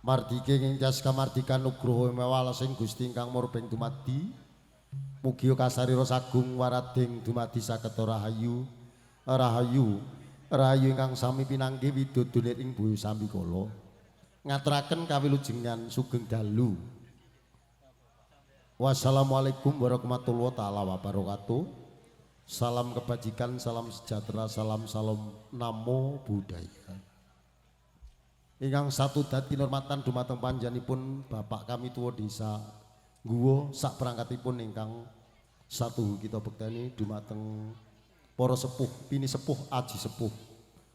Mardike ing jas kamardikan nugroho mewalesing Gusti ingkang murbeng dumadi. Mugi kasarira sagung warading dumadi sageta rahayu. Rahayu, rahayu ingkang sami pinanggih widodone ing buyung sambikala. Ngaturaken kawilujengan sugeng dalu. Wassalamualaikum warahmatullahi taala wabarakatuh. Salam kebajikan, salam sejahtera, salam salam namo buddhaya. Ingkang satu dat kinurmatan dumateng panjenenganipun Bapak kami tuwa desa Guwo sak perangkatipun ingkang satu kita bekteni dumateng para sepuh, pini sepuh, aji sepuh.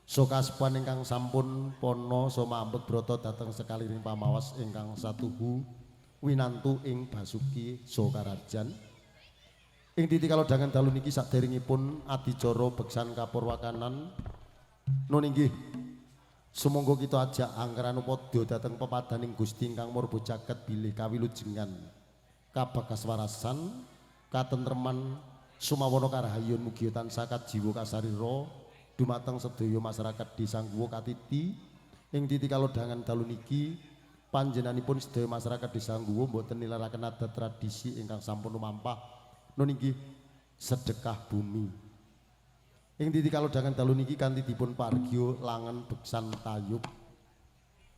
Soka sepuhan ingkang sampun pono soma ambek brata dhateng sekaliring pamawas ingkang satuhu winantu ing Basuki Sokarajan. Ing titi kalodhangan dalu niki saderengipun adicara beksan kapurwakanan nun inggih sumangga kita ajak angkaran padha dhateng pepadaning Gusti ingkang murba jagat bilih kawilujengan kabagaswarasan katentreman sumawana karahayun mugi tansah kajiwa kasarira dumateng sedaya masyarakat Desa Guwo katiti. Ing titi kalodhangan dalu niki panjenenganipun sedaya masyarakat Desa Guwo mboten nilaraken adat tradisi ingkang sampun lumampah nun inggih sedekah bumi. Ing titi kalodhangan dalu niki kanthi dipun pargya langen beksan tayub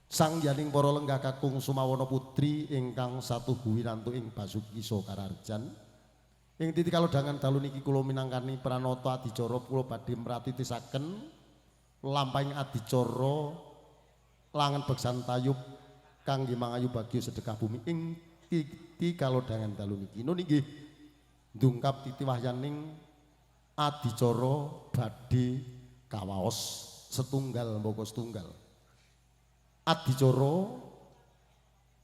sang yaning para lenggah kakung sumawana putri ingkang satuhu winantu ing Basuki Sokararjan. Ing titi kalodhangan dalu niki kula minangkani pranata adicara kula badhe mratitisaken lampahing adicara langen beksan tayub kangge mangayu bagya sedekah bumi ing titi kalodhangan dalu niki. Nun inggih ndungkap titi wahyaning adicara badhe kawaos setunggal mbaka setunggal. Adicara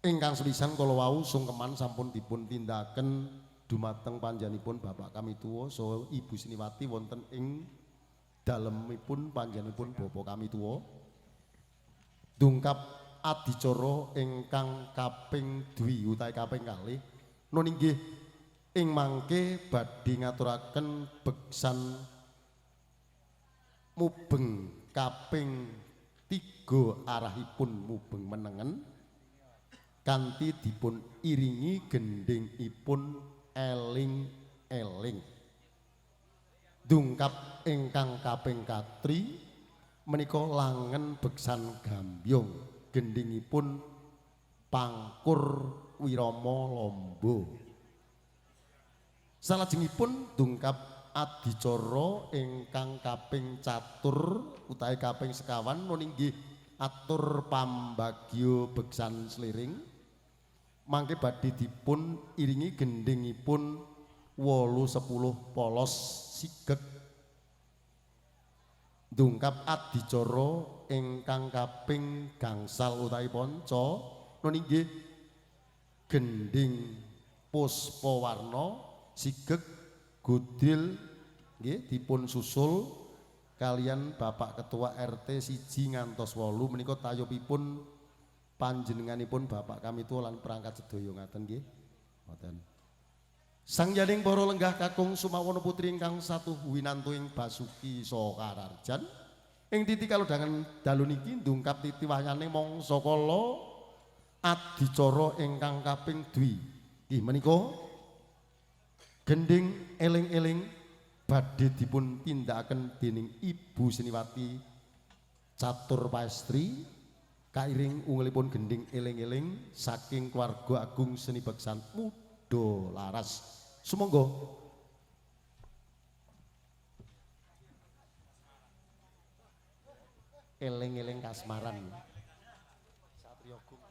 ingkang sepisan kala wau sungkeman sampun dipun tindakaken dumateng panjenenganipun Bapak kami tuwa saha Ibu Siniwati wonten ing dalemipun panjenenganipun Bapak kami tuwa. Dungkap adicara ingkang kaping dwi utawi kaping kalih nun inggih ing mangke badhe ngaturaken beksan mubeng kaping 3 arahipun mubeng menengen kanthi dipun iringi gendhingipun eling-eling. Dungkap ingkang kaping katri menika langen beksan gambyong gendhingipun pangkur wirama lombo. Salajengipun dungkap adicara ingkang kaping catur utawi kaping sekawan nun inggih atur pambagya beksan sliring mangke badhe dipun iringi gendhingipun 8-10 polos sigek. Dungkap adicara ingkang kaping gangsal utawi panca nun inggih gendhing puspawarna sigek godil nggih dipun susul kalian Bapak Ketua RT 1 ngantos 8 menika tayubipun panjenenganipun Bapak kami tuwa lan perangkat sedaya ngaten nggih. Ngoten. Sang yaning para lenggah kakung sumawana putri ingkang satuhu winantu ing Basuki Sokararjan ing titi kalodhangan dalu niki ndungkap titi wahyane mangsa kala adicara ingkang kaping dwi. Nggih menika gendhing eling-eling badhe dipun tindakaken dening Ibu Seniwati Catur Paestri kairing ungelipun gendhing eling-eling saking keluarga agung seni beksan Muda Laras. Sumangga. Eling-eling kasmaran. Satrio Agung.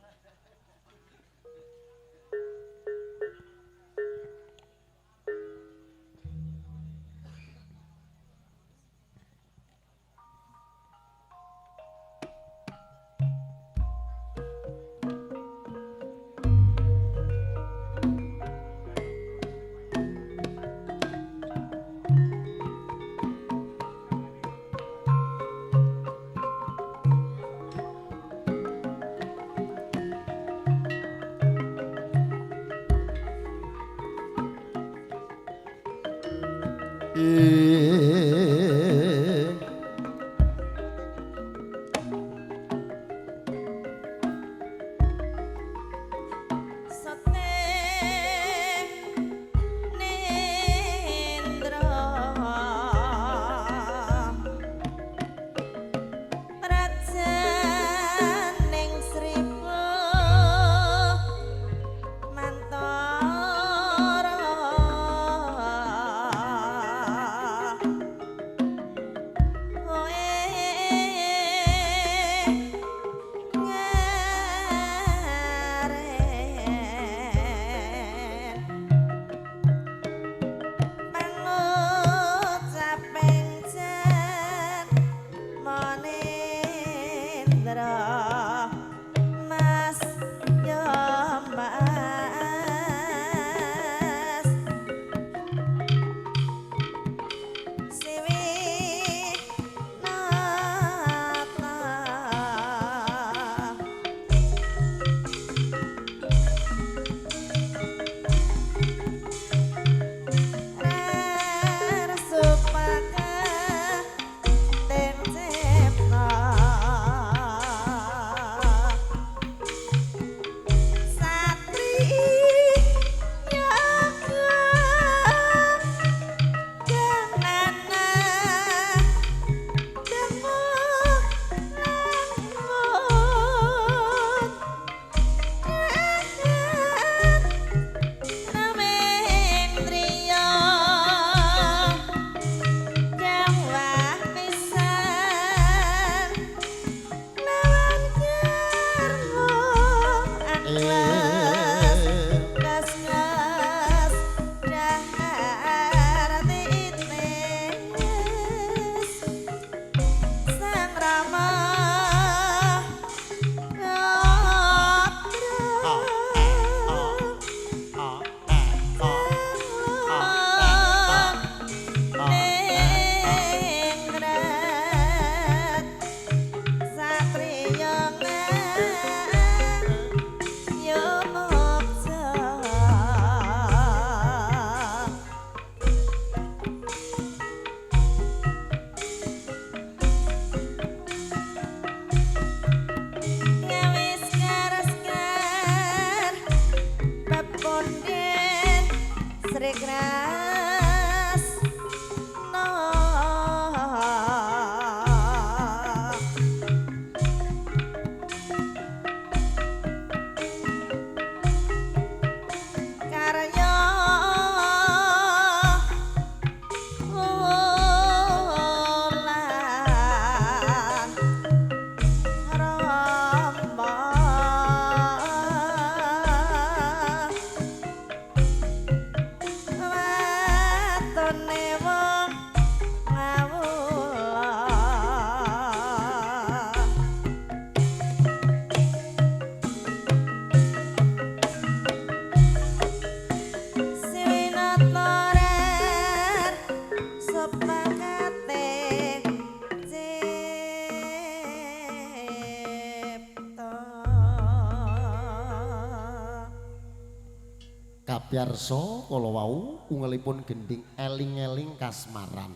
Kapiyarsa kala wau ungelipun gendhing eling-eling kasmaran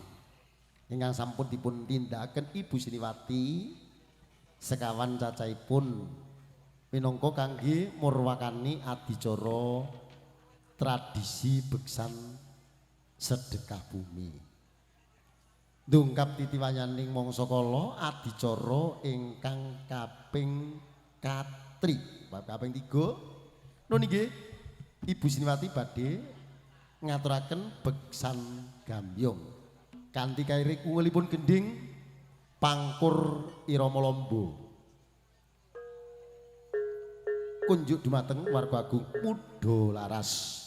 ingkang sampun dipun tindakaken Ibu Siniwati sekawan cacahipun minangka kangge murwakani adicara tradisi beksan sedekah bumi. Ndungkap titiwanyaning mangsa kala adicara ingkang kaping katri, bab kaping 3. Nun inggih Ibu Siniwati badhe ngaturaken beksan gambyong kanthi kairing ungelipun gendhing pangkur irama lombo. Kunjuk dumateng warga agung Mudha Laras.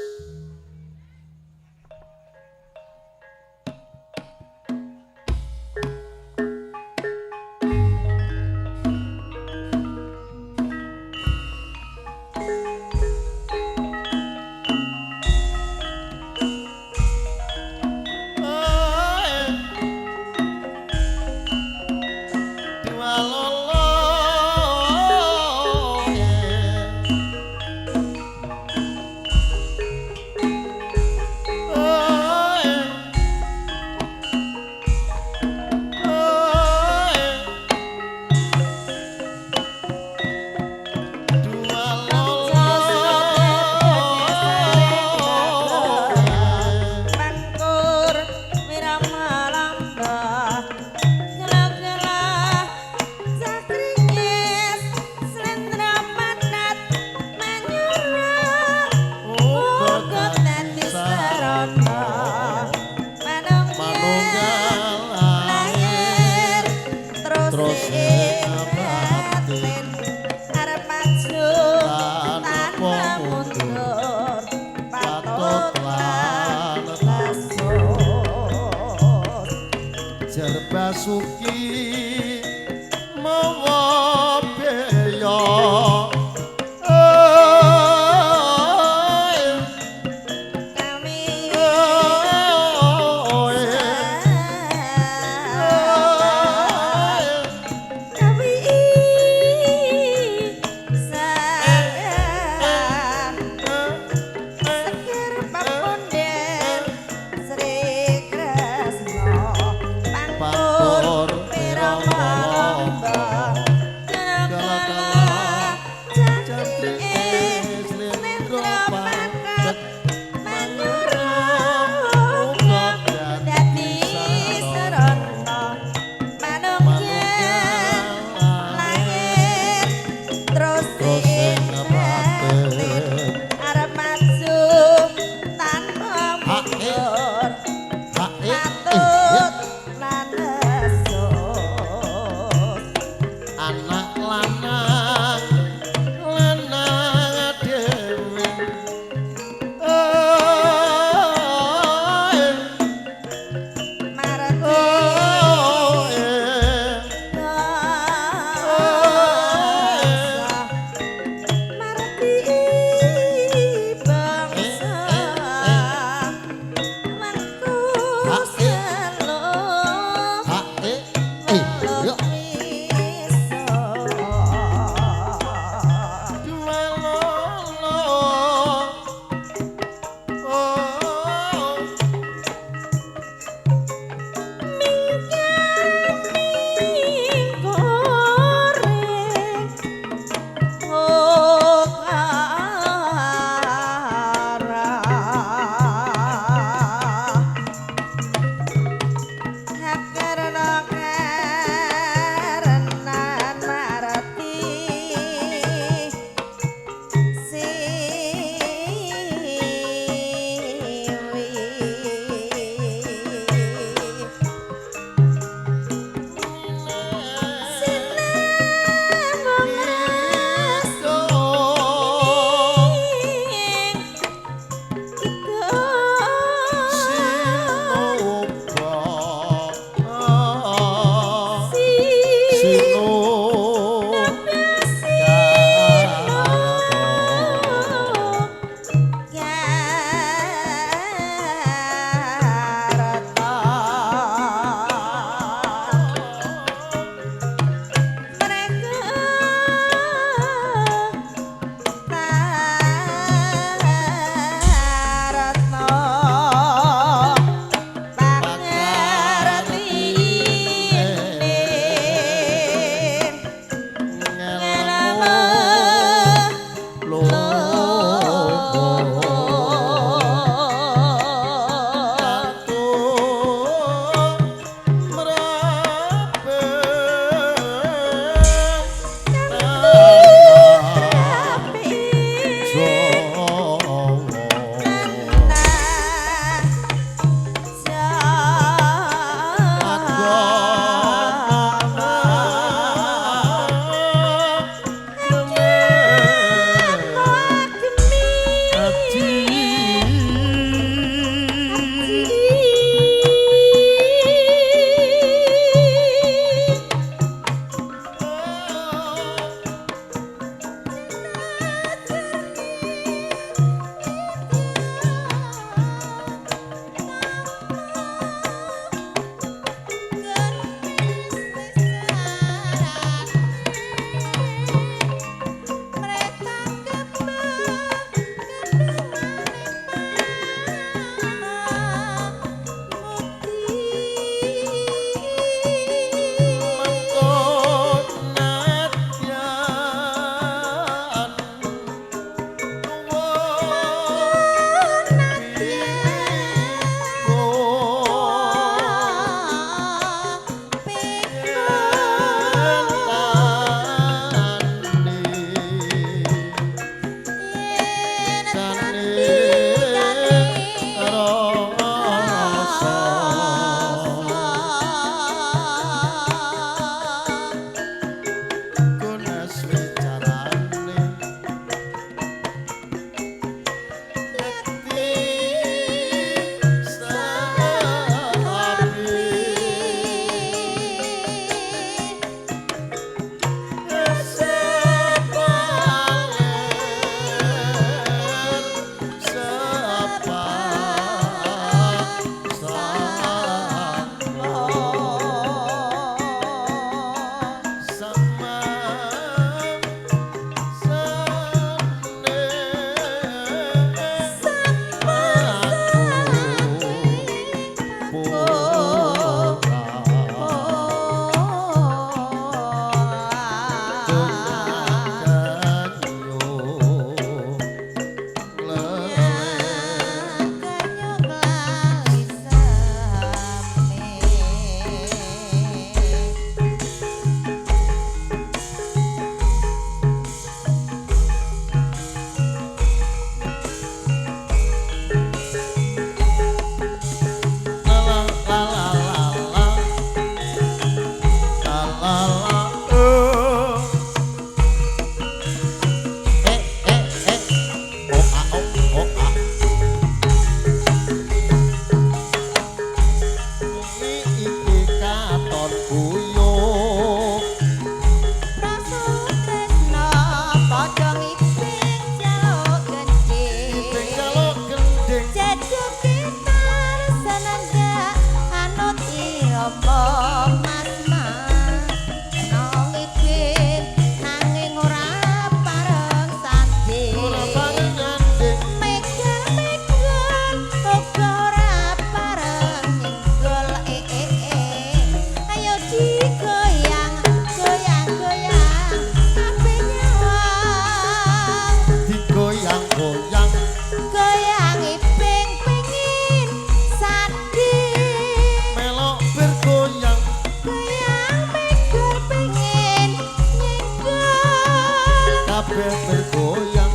kabeh bergoyang.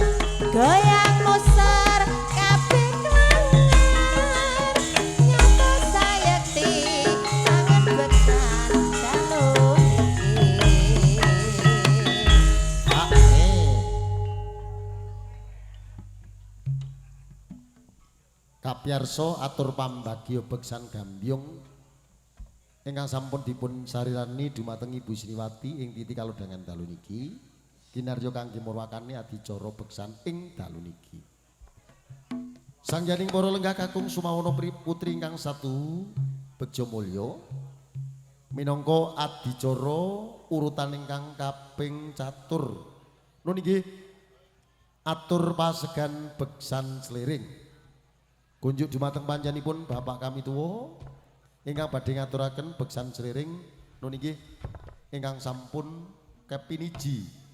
Goyang muser kabeh klangar. Nyata sayekti sanget beksan dalu iki. Kapiyarsa atur pambagya beksan gambyong ingkang sampun dipun sarirani dumateng Ibu Sriwati ing titi kalodhangan dalu niki kinarya kangge murwakane adicara beksan ing dalu niki. Sangyaning para lenggah kakung Sumawana putri ingkang satu begja mulya minangka adicara urutan ingkang kaping catur. Nun inggih atur pasegan beksan sliring. Kunjuk dumateng panjenenganipun bapak kami tuwa ingkang badhe ngaturaken beksan sliring nun inggih ingkang sampun kepiniji.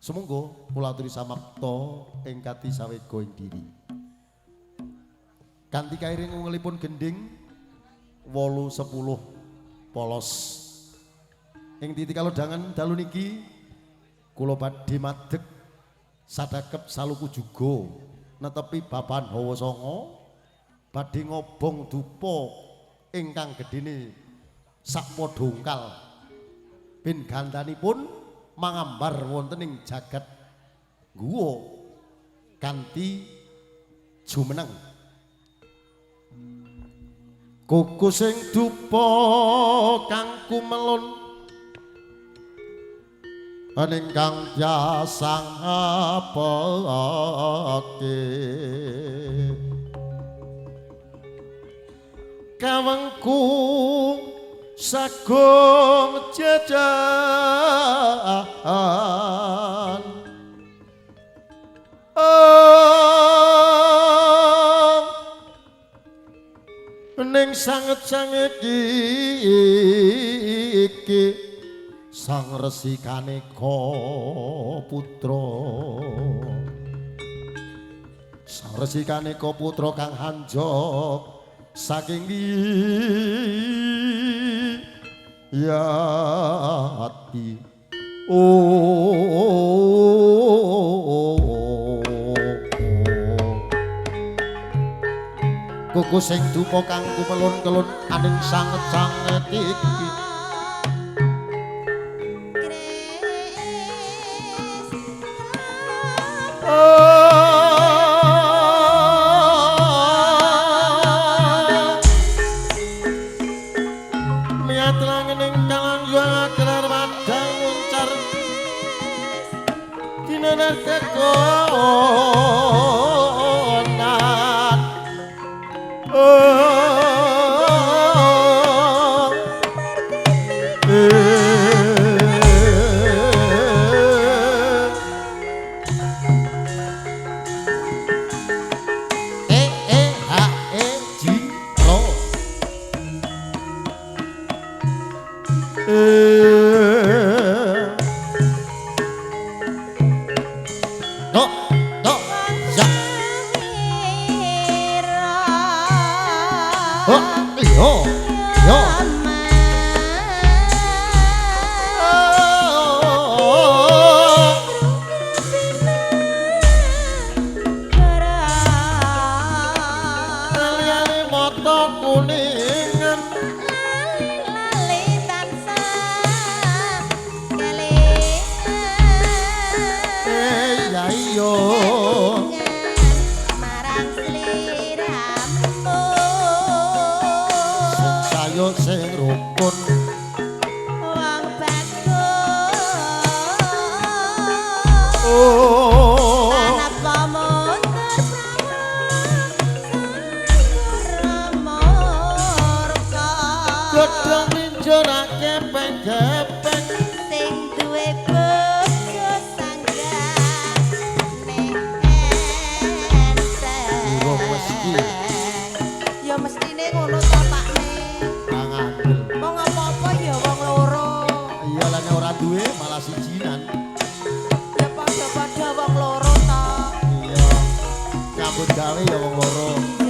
Sumangga kula aturi samapta ing katisawega ing diri. Kanthi kairing ungelipun gendhing 8.10 polos. Ing titi kalodhangan dalu niki kula badhe madeg sadakep saluku juga netepi bapan hawa sanga badhe ngobong dupa ingkang gedhene sakpadha bin gantanipun mangambar wonten ing jagat guwa kanthi jumeneng. Kuku sing dupa kang kumelun aning kang jasang apake kawengku sagung jejan ning sanget sanget iki sang resi kaneka putra sang resi kaneka putra kang hanjok saking ati kuku sing dupa kang kumelun-kelun aning sanget-sanget iki Ya padha-padha wong loro to. Iya. Nyambut gawe ya wong loro.